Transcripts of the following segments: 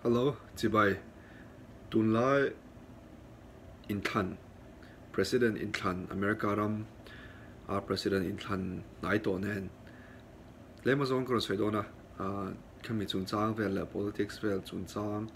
Hello, chibai. Tunlai inthlan, President inthlan, America ram a President inthlan hnai tawh nen tlem azawng ka rawn sawi dawn a, khami chungchang vel leh politics vel chungchang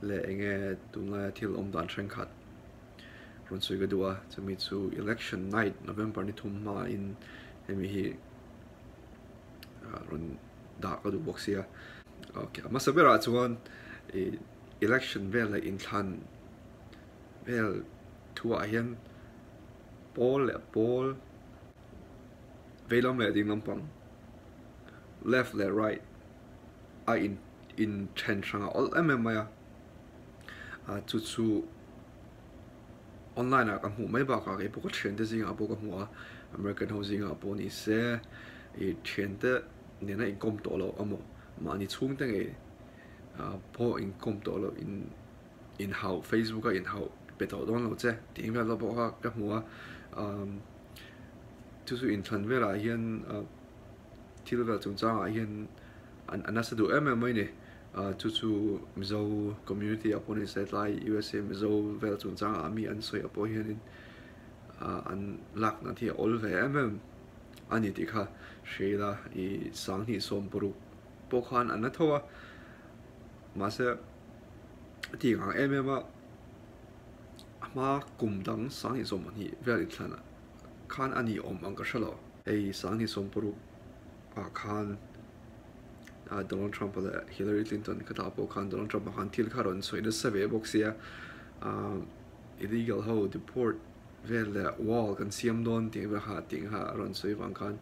leh enge tunlaia thil awm dan thenkhat rawn sawi ka duh a, chumi chu election night November ni thum hmain hemi hi rawn dah ka duh bawk sia. Ok, a hmasa berah chuan ih election vel leh inthlan vel thuah hian pawl leh pawl vei lam leh ding lampang left leh right a in inthen hrang a awlh em em mai a, ah chu chu online ah ka hmuh mai bakah kei pawh ka thiante zingah pawh ka hmu a, American ho zingah pawh ni se ih thiante nena inkawm tawh loh amaw mahni chhungte ngei ah pawh inkawm tawh loh in inhauh Facebook a inhauh pe tawh dawn lo che tih eng vel pawh kha ka hmu a, umm chu chu inthlan velah hian ah thil vel chungchangah hian an a nasa duh em em mai a ni. Chu chu Mizo community ah pawh ni se tlai USA Mizo vel chungchangah mi an sawi ah pawh hianin an lakna hi a awl ve em em a ni tih kha hria ila ih sanghnih 60 pawh khan an la tho a mahse a tih ang em em a a hma kum dang sanghnih 12 vel inthlan khan a ni awm ang ka hre lo. Hei sanghnih 60 ah khan. Donald Trump leh Hillary Clinton ka tah pawh khan Donald Trump ah khan thil kha rawn sawi nasa ve bawk sia illegal ho deport vel leh wall kan siam dawn tih vel kha tih kha a rawn sawi vang khan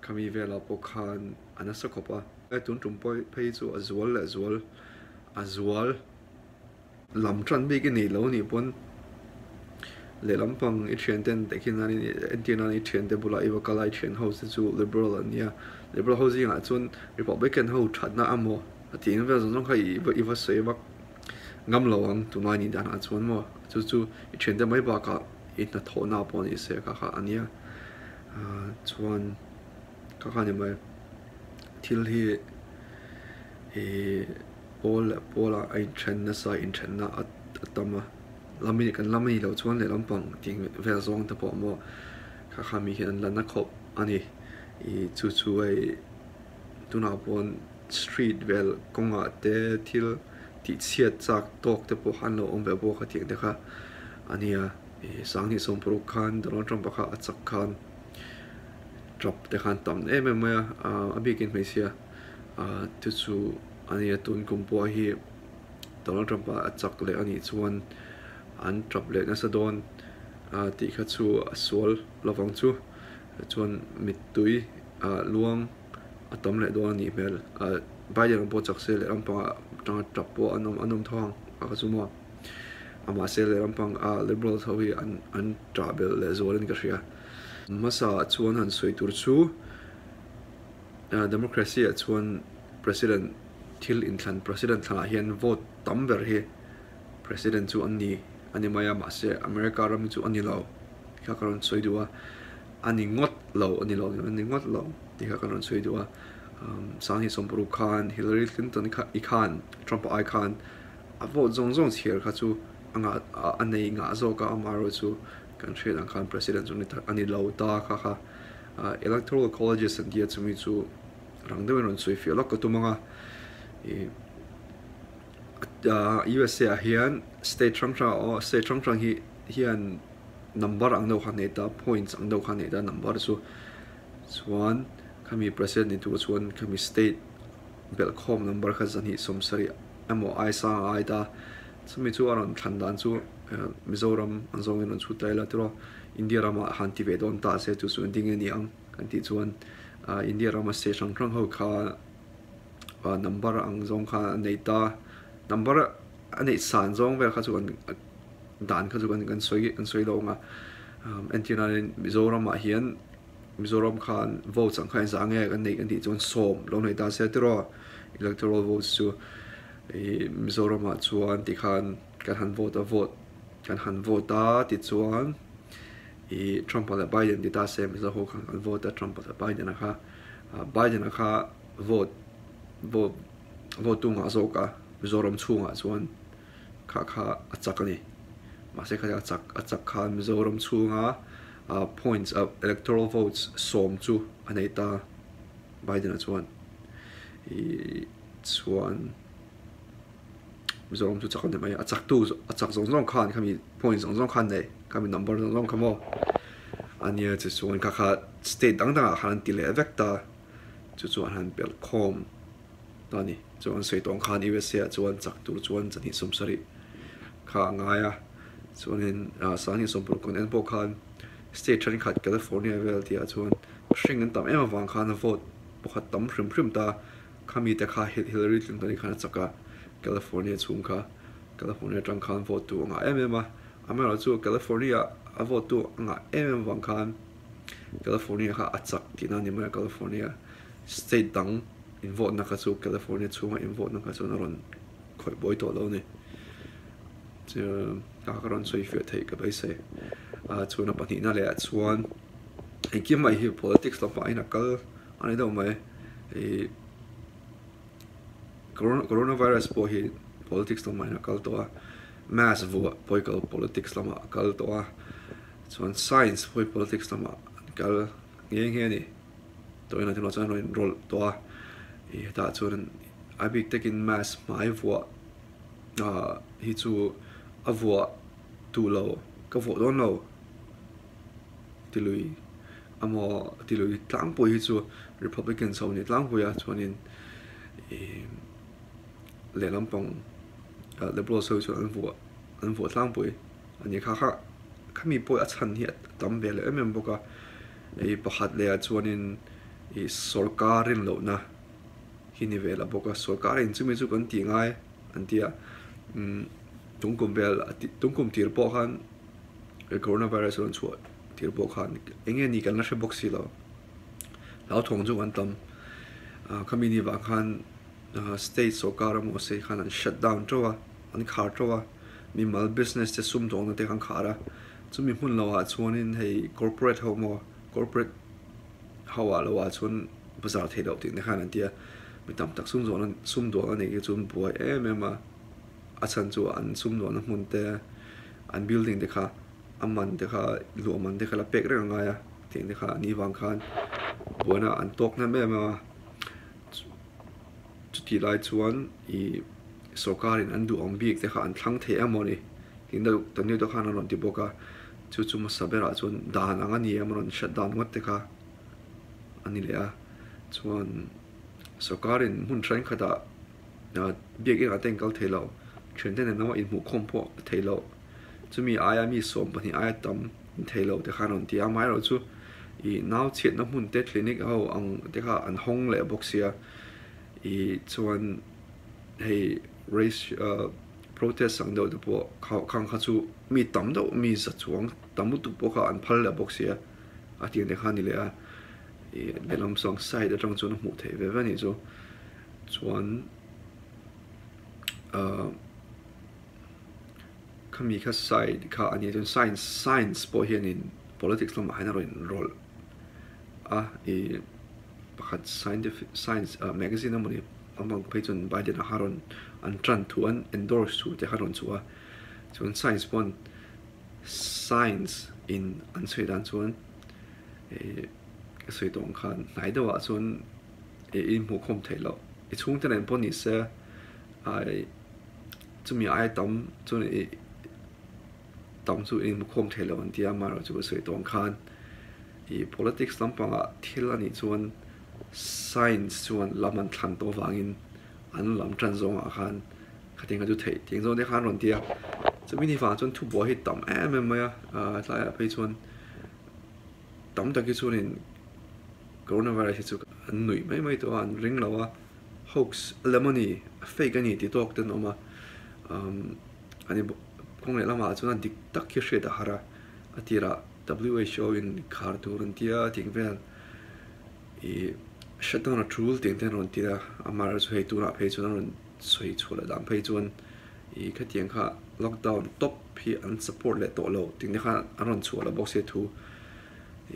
khami velah pawh khan a nasa khawp a. Tun tum pawh phei chu a zual leh zual a zual. Lam tan bik i nei lo anih pawn lehlam pang i thianten teh khi nan entir nan i thiante bulah i va kal a i thian ho te chu liberal an nia liberal ho zingah chuan republican ho thatna amaw a tih ang vel zawng zawng kha i va sawi vak ngam lo ang tunlai nih danah chuan maw chu chu i thiante mai bakah i hnathawhna pawh ni se kha kha a nia chuan kha kha ni mai thil hi ih. Pawl leh pawlah a inthen nasa, inthenna a tam a, lam i kan lam a nih loh chuan lehlam pang tih vel zawng te pawh maw kha kha mi hian an la na khawp a ni. Ih chu chu hei tunah pawn street vel kawngah te thil tih chhiat chak tawk te pawh an lo awm ve bawk a tih ang te kha a nia. Ih 2016 khan Donald Trump a kha a chak khan tap te khan tam em em mai a, a bikin hmeichhia. Chu chu a nia tun kum pawh hi Donald Trump a a chak leh a nih chuan an tap leh nasa dawn tih kha chu a sual lovang chu chuan mittui luang a tam leh dawn a nih hmel Biden ang pawh chak se leh lampangah atanga tap pawh an awm an awm tho ang a kha chu maw mahse leh lampang a liberals ho hi an an tah belh leh zual in ka hria hmasa ah chuan han sawi tur chu. Democracy ah chuan President thil inthlan President thlanah hian vote tam ber hi President chu an ni a ni mai a mahse America ram hi chu a ni lo tih kha ka rawn sawi duh a, a ni ngawt lo a ni lo a ni ngawt lo tih kha ka rawn sawi duh a 2016 khan Hillary Clinton kha i khan Trump ai khan a vote zawng zawng chhiar kha chu a ngah a nei ngah zawk a amaherawhchu kan hriat ang khan President chu a ni lo ta kha kha. Electoral Colleges an tia chumi chu rang deuhin rawn sawi fiah lawk ka tum ang a. USA ah hian state hrang hrang ah aw state hrang hrang hi hian number ang deuh kha an nei ta points ang deuh kha an nei ta number chu chuan khami president ni tur chuan khami state belhkhawm number kha 270 emaw ai sang a ai ta chumi chu a rawn thlan dan chu Mizoram ang zawngin rawn chhut ta ila tiraw. India ramah han ti ve dawn ta se chu chu ding a ni ang kan tih chuan India rama state hrang hrang ho kha number ang zawng kha a nei ta number a neih san zawng vel kha chu kan dan kha chu kan kan sawi kan sawi lo ang a entir nain Mizoramah hian Mizoram khan votes ang kha engzah nge kan neih kan tih chuan 10 lo nei ta se tiraw electoral votes chu ih Mizoramah chuan tikhan kan han vote a vote. Kan han vote a tichuan ih Trump-a leh Biden ti ta se Mizo ho khan kan vote a Trump-a leh Biden-a kha Biden-a kha vote vote vote tu ngah zawk a. Mizoram chhungah chuan kha kha a chak a ni. Mahse kha a chak a chak khan Mizoram chhunga points electoral votes sawm chu a nei ta Biden-a chuan ih chuan Mizoram chu chak a ni mai a chak tu a chak zawng zawng khan khami point zawng zawng khan nei khami number zawng zawng kha maw a nia chu chuan kha kha state dang dangah khan an ti leh vek ta chu chu an han pelh khawm ta a ni chuan sawi tawng khan USA ah chuan chak tur chuan chahnih sawmsarih kha a ngai a chuanin ah sanghnih sawmpawlh kawn en pawh khan state thenkhat California vel tih ah chuan hring an tam em avang khan vote pakhat tam hrim hrim ta. Khami te kha Hillary Clinton-i khan a chak a, California chhung kha California atang khan vote tu a ngah em em a, amaherawhchu California a vote tu a ngah em em avang khan California kha a chak tihna a ni mai a, California state dang in vote na kha chu California chhunga in vote na kha chuan a rawn khawih buai tawh lo a ni. Chu ka rawn sawi fiah theih ka beisei. Chuan a pahnihna leh ah chuan engkim mai hi politics lam pah in a kal a ni deuh mai. Ih coronavirus pawh hi politics lamah hian a kal tawh a mask vuah pawh hi politics lamah a kal tawh a chuan science pawh hi politics lamah an kal nghe nghe a ni tawhina tunah chuan a rawn inrawlh tawh a ih hetah chuan a bik takin mask hmai vuah ah hi chu a vuah duh lo ka vuah dawn lo tilui. Amaw tilui tlangpui hi chu Republicans ho ni tlangpui a chuanin ih lehlam pang Liberals ho hi chuan an vuah an vuah tlangpui a ni kha kha khami pawh a chhan hi a tam ve leh em em bawk a ih pakhat leh ah chuanin ih sawrkar rinlohna hi ni ve la bawk a sawrkar in chumi chu kan tih ngai an ti a umm tungkum vel tungkum tir pawh khan coronavirus a rawn chhuah. Thil pawh khan eng nge ni kan la hre bawk si lo. Hlauthawng chu kan tam. Khami ni vang khan state sorkar emaw se khan an shut down teuh a, an khar teuh a. Mimal business te sumdawngna te khan khar a. Chumi hmun lo ah chuanin hei corporate ho emaw corporate ho ah lo ah chuan bazar theih loh tih te khan an ti a. Mi tam tak sumdawng sumdawng a neih hi chuan buai em em a. A chhan chu an sumdawngna hmun te an building te kha a man te kha luah man te kha la pek reng a ngai a tiang te kha a nih vang khan buaina an tawk hnem em em a chutih lai chuan ih sawrkar in an duh ang bik te kha an thlang thei em maw ni tin deuh ta ni te khan a rawn ti bawk a chu chu hmasa berah chuan dan ang a ni em a rawn hriat dan ngawt te kha a ni leh a chuan sawrkar in hmun thenkhatah biak inah te an kal thei lo thiante nen emaw inhmuhkhawm pawh a theih loh. Chumi aia mi 12 aia tam in thei lo te khan a rawn ti a, amaherawhchu ih nau chhiatna hmun te clinic ho ang te kha an hawng leh bawk sia ih chuan hei race protest ang deuh te pawh khang kha chu mi tam deuh mi za chuang tam lutuk pawh kha an phal leh bawk sia a tih ang te kha a ni leh a ih lehlam sawng side atang chuan a hmuh theih ve ve a nih chu chuan ahh. Khami kha side kha a nia chuan science science pawh hianin politics lamah hian a rawn inrawlh a ih pakhat scientific science ah magazine emawni a hmang phei chuan Biden a kha rawn an tan thu an endorse thu te kha rawn chhuah a chuan science pawn science in an sawi dan chuan ih ka sawi tawh ang khan hnai deuhah chuan ih inhmuhkhawm theih loh i chhungte nen pawh ni se ai. Chumi aia tam chuan ih tam chu inkhawm thei lo an ti a, amaherawhchu ka sawi tawh ang khan ih politics lampangah thil a nih chuan science chuan lam an thlan tawh avangin an lam tan zawngah khan khatiang kha chu theih tih zawng te khan rawn ti a. Chumi ni vang chuan thubuai hi tam em em mai a, ah tlaiah phei chuan tam tak hi chuanin coronavirus hi chu an nuih mai mai tawh a, an ring lo a. Hoax a lem a ni, a fake a ni tih tawk ten a awm a, umm ani kawng leh lamah chuan a dik tak hi hriat a har a, a tirah WHO in khar tur an tia tih vel ih shutdown a tul tih ang te an rawn ti a, amaherawhchu hei tunah phei chuan a rawn sawi chhuah leh dan phei chuan ih khatiang kha lockdown tawp hi an support leh tawh lo tih te khan an rawn chhuah leh bawk sia thu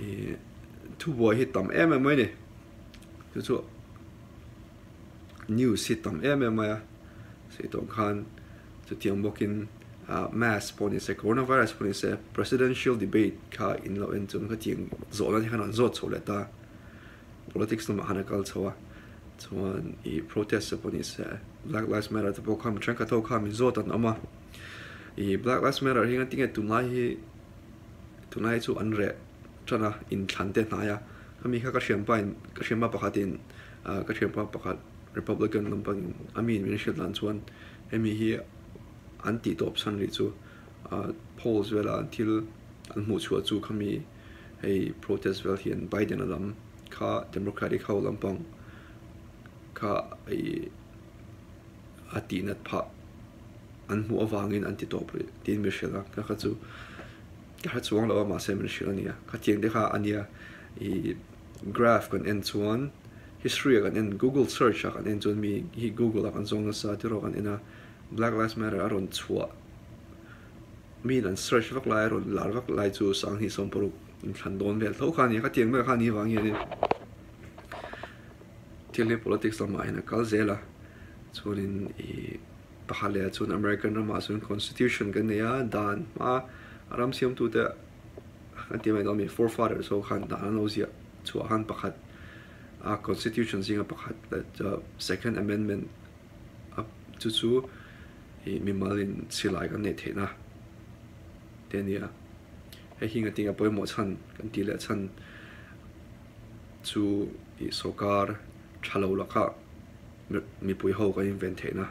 ih thubuai hi tam em em mai a ni. Chu chu news hi tam em em mai a. Sei tawh khan chutiang bawkin mass pawh ni se, coronavirus pawh ni se, presidential debate kha in lo en chuan khatiang zawhna te khan an zawt chho leh ta. Politics lamah khan a kal chho a, chuan ih protest te pawh ni se, Black Lives Matter te pawh kha mi thenkhat ho kha min zawt an awm a. Ih Black Lives Matter hi engtin nge tunlai hi tunlai hi chu an reh tan a, inthlan te hnai a. Khami kha ka thianpa in ka thianpa pakhatin ka thianpa pakhat Republican lampangin a mi in min hriat dan chuan hemi hi an tih tawp chhan rih chu polls vela an thil an hmuh chhuah chu khami hei protest vel hian Biden a lam kha Democratic ho lampang kha ih a tih nat phah an hmuh avangin an ti tawp rih tiin min hrilh a ka kha chu ka hre chuang lo a mahse min hrilh a nia khatiang te kha a nia ih graph kan en chuan. History ah kan en, Google search ah kan en chuan mi hi Google ah kan zawng nasa tiraw kan en a, Black Lives Matter a rawn chhuah miin an search vak lai a rawn lar vak lai chu Sanghnih 60 inthlan dawn vel tho kha a ni a, khatiang vel kha a nih vang hianin thil hi politics lamah hian a kal zel a, chuanin ih pakhat leh ah chuan American ramah chuan constitution kan nei a, dan hma a ram siamtute an tih mai dawn mi forefathers ho khan dan an lo ziah chhuah khan pakhat a constitution zinga pakhat leh second amendment a chu chu ih mimal in silai kan neih theihna te a ni a hei hi ngatinge pawimawh chhan kan tih leh chhan chu ih sawrkar tha lo lakah mipui ho kan inven theihna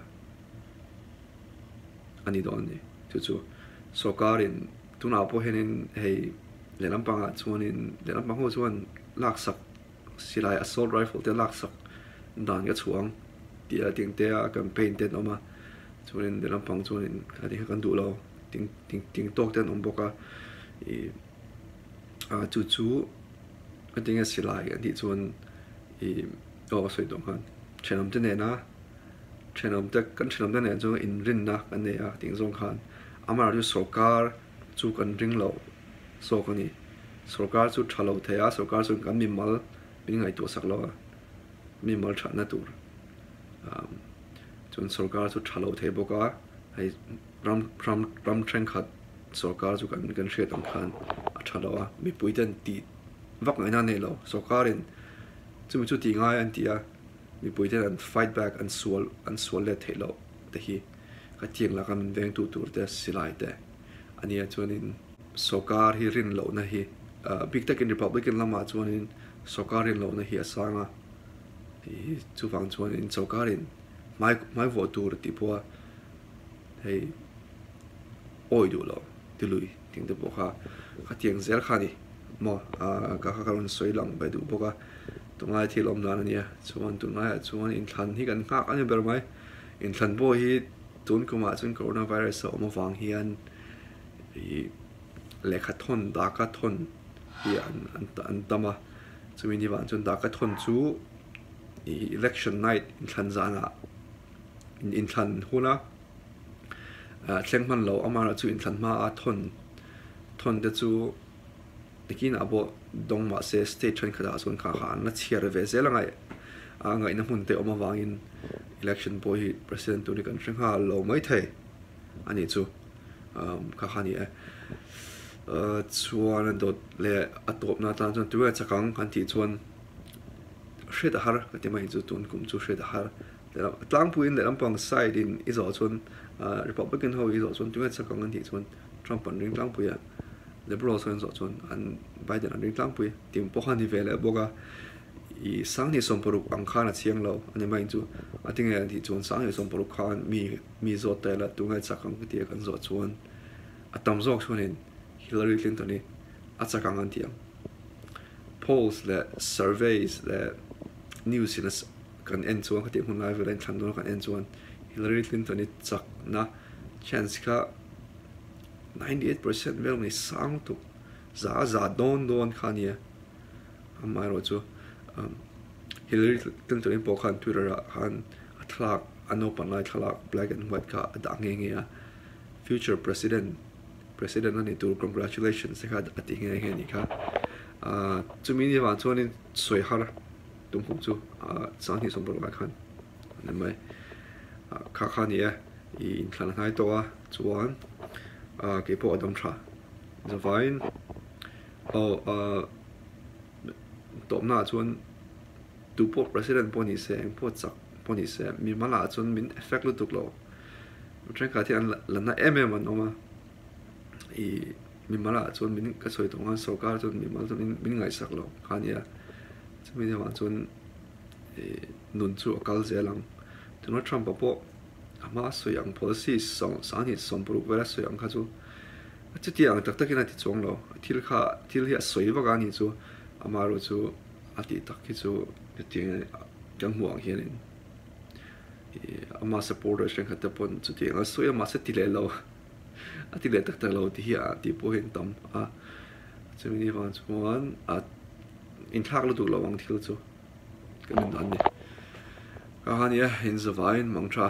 a ni dawn a ni chu chu sawrkar in tunah pawh hianin hei lehlam pangah chuanin lehlam pang ho chuan laksak silai assault rifle te laksak dan ka chhuang tih a ting te a campaign te an awm a chuanin lehlam pang chuanin a ti kha kan duh lo ting ting ting tawk te an awm bawk a ih ah chu chu a tinge silai a tih chuan ih aw ka sawi tawh khan thenawm te nena thenawm te kan thenawm te nen chuan inrinna kan nei a tih zawng khan amaherawhchu chu sawrkar chu kan ring lo zawk a ni. Sawrkar chu tha lo thei a, sawrkar chuan kan mimal min ngaihtuah sak lo a, mimal thatna tur chuan sawrkar chu tha lo thei bawk a, hei ram ram ram thenkhat sawrkar chu kan kan hriat ang khan a tha lo a, mipui ten tih vak ngaihna a nei lo, sawrkarin chumi chu tih ngai an ti a, mipui ten an fight back an sual an sual let theih loh te hi ka tiang laka min vengtu tur te silai te a nia chuanin. Sawrkar hi rin lohna hi bik takin Republican lamah chuanin sawrkar rin lohna hi a sang a, ih chuvang chuanin sawrkarin hmai hmai vuah tur tih pawha hei awi duh lo ti lui tih te pawh kha khatiang zel kha a ni maw ka kha ka rawn sawi lang ve duh bawk a, tunlai thil awm dan a nia chuan tunlaiah chuan inthlan hi kan nghak a ni ber mai, inthlan pawh hi tun kumah chuan coronavirus a awm avang hian. Ih lehkha thawn daka thawn hi an an an tam a chumi ni vang chuan daka thawn chu ih election night inthlan zanah inthlan huna ah thleng hman loh amaherawh chu inthlan hmaa thawn thawn te chu nikinah pawh dawng mahse state thenkhatah chuan kha kha an la chhiar ve zel a ngaih a ngaihna hmun te awm avangin election pawh hi president tur hi kan hre nghal lo maithei a nih chu. Kha kha a ni e. Chuan a dawt leh a tawpna atan chuan tunge chak ang kan tih chuan hriat a har ka ti mai chu tun kum chu hriat a har. Tlangpuiin leh lampang side in i zawh chuan Republican ho i zawh chuan tunge chak ang an tih chuan Trump an ring tlangpui a, Liberals ho in zawh chuan an Biden an ring tlangpui tih pawh kha a ni ve leh bawk a. I 2016 ang khan a chiang lo a ni mai chu a tinge an tih chuan 2016 khan mi Mi zawt ta ila tunge chak ang tia kan zawh chuan a tam zawk chuanin Hillary Clinton hi a chak ang an ti ang. Polls leh surveys leh news in kan en chuan khatiang hun lai vela inthlan dawn kan en chuan Hillary Clinton hi chakna chance kha 98% vel mai sang lutuk za za dawn dawn kha a nia. Amaherawhchu Hillary Clinton in pawh khan Twitter ah khan a thlalak a naupang lai thlalak black and white kha a dah nghe nghe a, future president president a ni tur congratulations te kha a ti nghe nghe a nih kha. Ahh chumi ni vang chuanin sawi har tum kum chu ahh 2026 ah khan a ni mai. Kha kha ni e, i inthlan a hnai tawh a, chuan kei pawh a dam tha. Zavaiin aw tawpnaah chuan tu pawh president pawh ni se, eng pawh chak pawh ni se, mimalah chuan min effect lutuk lo. Thenkhat hi an la na em em an awm a, i mimalah chuan min ka sawi tawh ang a, sorkar chuan mimal chuan min ngaihsak lo kha a nia. Chumi avang chuan nun chu a kal zel ang. Donald Trump a pawh a hma sawi ang policy 20 60 vel a sawi ang kha chu a chuti ang tak takin a ti chuang lo. A thil kha thil hi a sawi vak a ni chu amaherawh chu a tih tak hi chu hetiang kan hmuh ang hianin ama supporter thenkhat te pawn chutiang a sawi a mahse ti leh lo a ti leh tak tak lo tih hi a tih pawh hi an tam a. Chumi ni vang chuan a inthlak lutuk lo ang thil chu. Kan in dan ni. Ka ha nia, in zavaiin mang tha.